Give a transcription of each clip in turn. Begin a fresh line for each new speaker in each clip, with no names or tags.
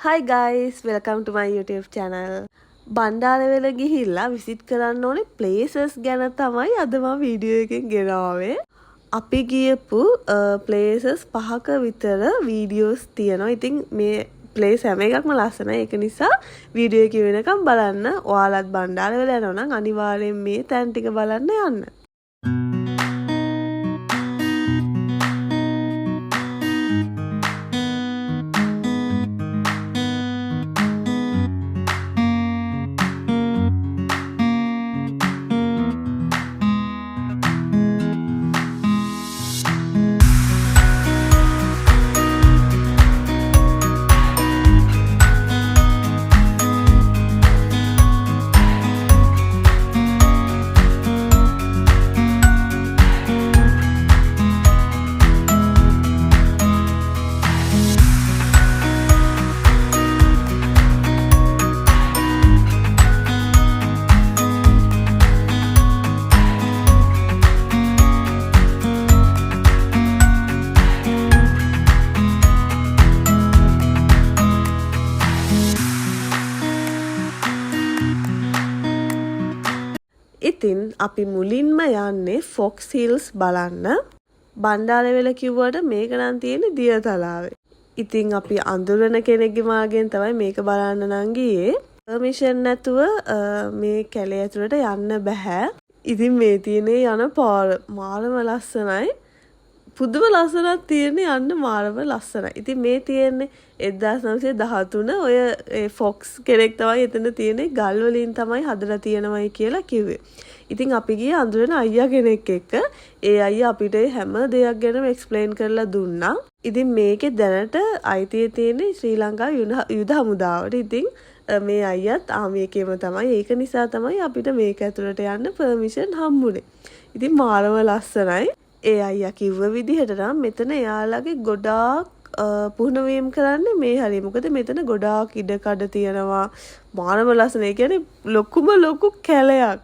Hi guys, welcome to my YouTube channel. Bandarawela ගිහිල්ලා visit කරන්න ඕනේ ප්ලේසස් ගැන තමයි අද මම වීඩියෝ එකෙන් ගෙනාවේ. අපි ගියපු ප්ලේසස් පහක විතර වීඩියෝස් තියෙනවා. ඉතින් මේ ප්ලේස් හැම එකක්ම ලස්සනයි. ඒක නිසා වීඩියෝ එක වෙනකම් බලන්න. ඔයාලත් බණ්ඩාරවෙල යනවා නම් අනිවාර්යෙන් මේ තැන් ටික බලන්න යන්න. ඉතින් අපි මුලින්ම යන්නේ ෆොක්ස් හිල්ස් බලන්න. බණ්ඩාරවෙල කිව්වට මේක නම් තියෙන්නේ දියතලාවේ. ඉතින් අපි අඳුරන කෙනෙක්ගේ මාර්ගයෙන් තමයි මේක බලන්න නම් ගියේ. පර්මිෂන් නැතුව මේ කැලේ ඇතුළට යන්න බැහැ. ඉතින් මේ තියෙන්නේ යන පාර මාරම ලස්සනයි. පුදුම ලස්සනක් තියෙන්නේ, යන්න මාරම ලස්සනයි. ඉතින් මේ තියෙන්නේ 1913 ඔය ඒ ෆොක්ස් කෙනෙක් තමයි එතන තියෙන්නේ, ගල් වලින් තමයි හදලා තියෙනවයි කියලා කිව්වේ. ඉතින් අපි ගියේ අඳුරන අයියා කෙනෙක් එක්ක. ඒ අයියා අපිට හැම දෙයක් ගැනම එක්ස්ප්ලেইন කරලා දුන්නා. ඉතින් මේකේ දැනට අයිතිය තියෙන්නේ ශ්‍රී ලංකා යුද හමුදාවට. ඉතින් මේ අයියත් ආමි එකේම තමයි. ඒක නිසා තමයි අපිට මේක ඇතුළට යන්න පර්මිෂන් හම්බුනේ. ඉතින් මාරම ලස්සනයි. ඒ අයියා කිව්ව විදිහට නම් මෙතන එයාලගේ ගොඩාක් පුහුණුවීම් කරන්නේ මේ හරිය. මොකද මෙතන ගොඩාක් ඉඩකඩ තියෙනවා. මාරම ලස්සන. ඒ කියන්නේ ලොකුම ලොකු කැලයක්.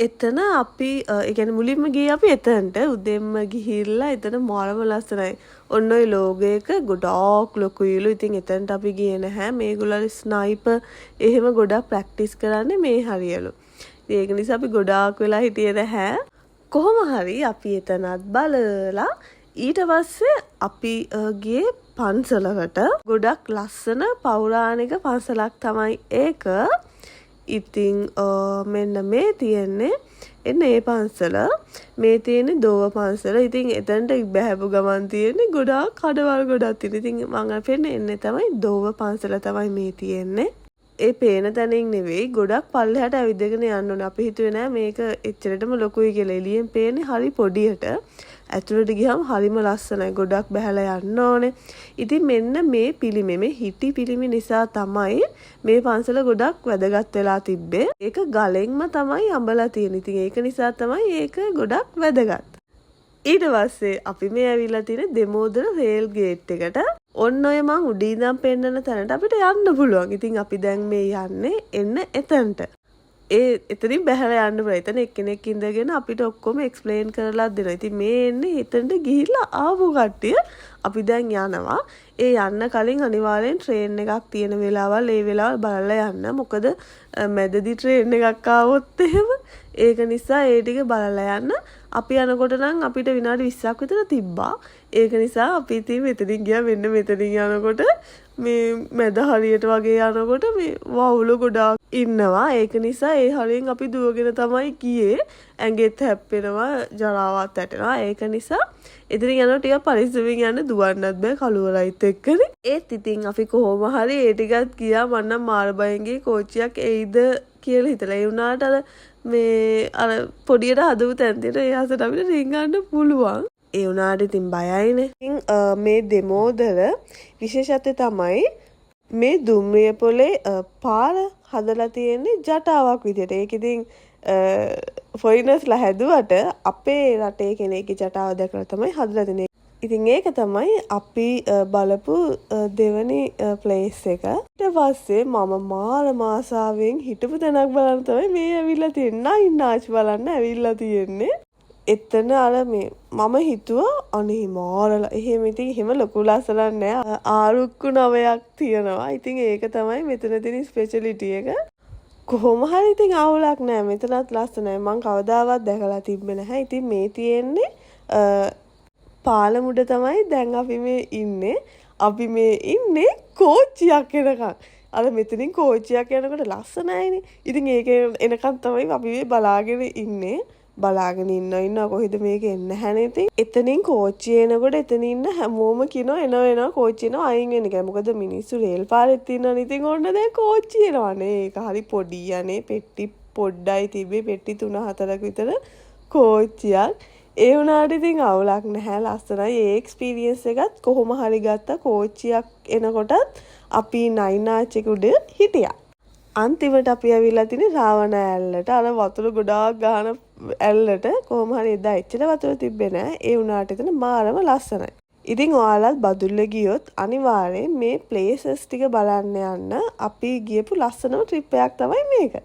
එතන අපි, ඒ කියන්නේ මුලින්ම ගියේ අපි එතනට. උදෙන්ම ගිහිල්ලා එතන මාරම ලස්සනයි. ඔන්න ඔය ලෝගෝ එක ගොඩාක් ලොකුයිලු. ඉතින් එතනට අපි ගියේ නැහැ. මේගොල්ලෝ ස්නයිපර් එහෙම ගොඩක් ප්‍රැක්ටිස් කරන්නේ මේ හරියලු. ඉතින් ඒක නිසා අපි ගොඩාක් වෙලා හිටියේ නැහැ. කොහොම හරි අපි එතනත් බලලා ඊට පස්සේ අපි ගියේ පන්සලකට. ගොඩක් ලස්සන පෞරාණික පන්සලක් තමයි ඒක. ඉතින් මෙන්න මේ තියෙන්නේ එන්න ඒ පන්සල. මේ තියෙන්නේ දෝව පන්සල. ඉතින් එතනට බැහැපු ගමන් තියෙන්නේ ගොඩාක් කඩවල් ගොඩක් තියෙන. ඉතින් මං අර පෙන්නේ එන්නේ තමයි දෝව පන්සල තමයි මේ තියෙන්නේ. ඒ පේන තැනින් නෙවෙයි, ගොඩක් පල්ලෙහාට ඇවිදගෙන යන්න ඕනේ. අපි හිතුවේ නෑ මේක එච්චරටම ලොකුයි කියලා. එළියෙන් පේන්නේ හරි පොඩියට. ඇතුළට ගියාම හරිම ලස්සනයි. ගොඩක් බැහැලා යන්න ඕනේ. ඉතින් මෙන්න මේ පිළිමේ, මේ හිටි පිළිමේ නිසා තමයි මේ පන්සල ගොඩක් වැදගත් වෙලා තිබ්බේ. ඒක ගලෙන්ම තමයි අඹලා තියෙන්නේ. ඉතින් ඒක නිසා තමයි ඒක ගොඩක් වැදගත්. ඊට පස්සේ අපි මේ ඇවිල්ලා තියෙන දෙමෝදර රේල් ගේට් එකට. ඔන්න ඔය මං උඩින් ඉඳන් පෙන්නන තැනට අපිට යන්න පුළුවන්. ඉතින් අපි දැන් මේ යන්නේ එන්න එතනට. ඒ එතනින් බැහැලා යන්න පුළුවන්. එතන එක්කෙනෙක් ඉඳගෙන අපිට ඔක්කොම එක්ස්ප්ලেইন කරලා දෙනවා. ඉතින් මේ එන්නේ එතනට ගිහිල්ලා ආපු කට්ටිය. අපි දැන් යනවා. ඒ යන්න කලින් අනිවාර්යෙන් ට්‍රේන් එකක් තියෙන වෙලාවල් ඒ වෙලාවල් බලලා යන්න. මොකද මැදදී ට්‍රේන් එකක් ආවොත් එහෙම, ඒක නිසා ඒ ටික බලලා යන්න. අපි යනකොට නම් අපිට විනාඩි 20ක් විතර තිබ්බා. ඒක නිසා අපි ඉතින් මෙතනින් ගියා. මෙන්න මෙතනින් යනකොට මේ මැද හරියට වගේ යනකොට මේ වවුල ගොඩාක් ඉන්නවා. ඒක නිසා ඒ හරියෙන් අපි දුවගෙන තමයි ගියේ. ඇඟෙත් හැප්පෙනවා, ජරාවත් වැටෙනවා. ඒක නිසා එතනින් යනකොට ටිකක් පරිස්සමින් යන්න, දුවන්නත් බෑ කළුවරයිත් එක්කනේ. ඒත් ඉතින් අපි කොහොම හරි ඒ ටිකත් ගියා. මං නම් මාර බයෙන් ගියේ කෝච්චියක් එයිද කියලා හිතලා. ඒ වුණාට අර මේ අර පොඩියට හදපු තැන් තියෙන ඒ අසට අපිට රින්ගන්න පුළුවන්. ඒ වුණාට ඉතින් බයයිනේ. ඉතින් මේ දෙමෝදර විශේෂත්වය තමයි මේ දුම්රිය පොලේ පාර හදලා තියෙන්නේ ජටාවක් විදියට. ඒක ඉතින් ෆොරිනර්ස්ලා හැදුවට අපේ රටේ කෙනෙක්ගේ ජටාව දැකලා තමයි හදලා තියෙන්නේ. ඉතින් ඒක තමයි අපි බලපු දෙවනි ප්ලේස් එක. ඊට පස්සේ මම මාරම ආසාවෙන් හිටපු තැනක් බලන්න තමයි මේ ඇවිල්ලා තියෙන්නේ. නයින් ආච් බලන්න ඇවිල්ලා තියෙන්නේ. එතන අර මේ මම හිතුවා අනේ මාර එහෙම ඉතින් එහෙම ලොකු ලස්සනක් නෑ. ආරුක්කු නවයක් තියෙනවා. ඉතින් ඒක තමයි මෙතන තියෙන ස්පෙෂලිටි එක. කොහොම හරි ඉතින් අවුලක් නෑ. මෙතනත් ලස්සනයි. මං කවදාවත් දැකලා තිබ්බේ නැහැ. ඉතින් මේ තියෙන්නේ පාලම උඩ තමයි දැන් අපි මේ ඉන්නේ. අපි මේ ඉන්නේ කෝච්චියක් එනකන්. අර මෙතනින් කෝච්චියක් යනකොට ලස්සනයිනේ. ඉතින් ඒක එනකන් තමයි අපි මේ බලාගෙන ඉන්නේ. බලාගෙන ඉන්නවා ඉන්නවා, කොහෙද මේක එන්නේ නැහැනේ ඉතින්. එතනින් කෝච්චිය එනකොට එතන ඉන්න හැමෝම කියනවා එනවා එනවා කෝච්චිය එනවා, අයින් වෙන්න කියලා. මොකද මිනිස්සු රේල් පාරෙත් ඉන්නවනේ. ඉතින් ඔන්න දැන් කෝච්චිය එනවා නේ. ඒක හරි පොඩි අනේ, පෙට්ටි පොඩ්ඩයි තිබ්බේ, පෙට්ටි තුන හතරක් විතර කෝච්චියක්. ඒ වුණාට ඉතින් අවුලක් නැහැ, ලස්සනයි. ඒ එක්ස්පීරියන්ස් එකත් කොහොම හරි ගත්තා. කෝච්චියක් එනකොටත් අපි නයින් ආච් එක උඩ හිටියා. අන්තිමට අපි ඇවිල්ලා තින්නේ රාවණ ඇල්ලට. අර වතුර ගොඩාක් ගහන ඇල්ලට. කොහොම හරි එදා එච්චර වතුර තිබ්බේ නෑ. ඒ වුණාට එතන මාරම ලස්සනයි. ඉතින් ඔයාලත් බදුල්ල ගියොත් අනිවාර්යෙන් මේ ප්ලේසස් ටික බලන්න යන්න. අපි ගියපු ලස්සනම ට්‍රිප් එකක් තමයි මේක.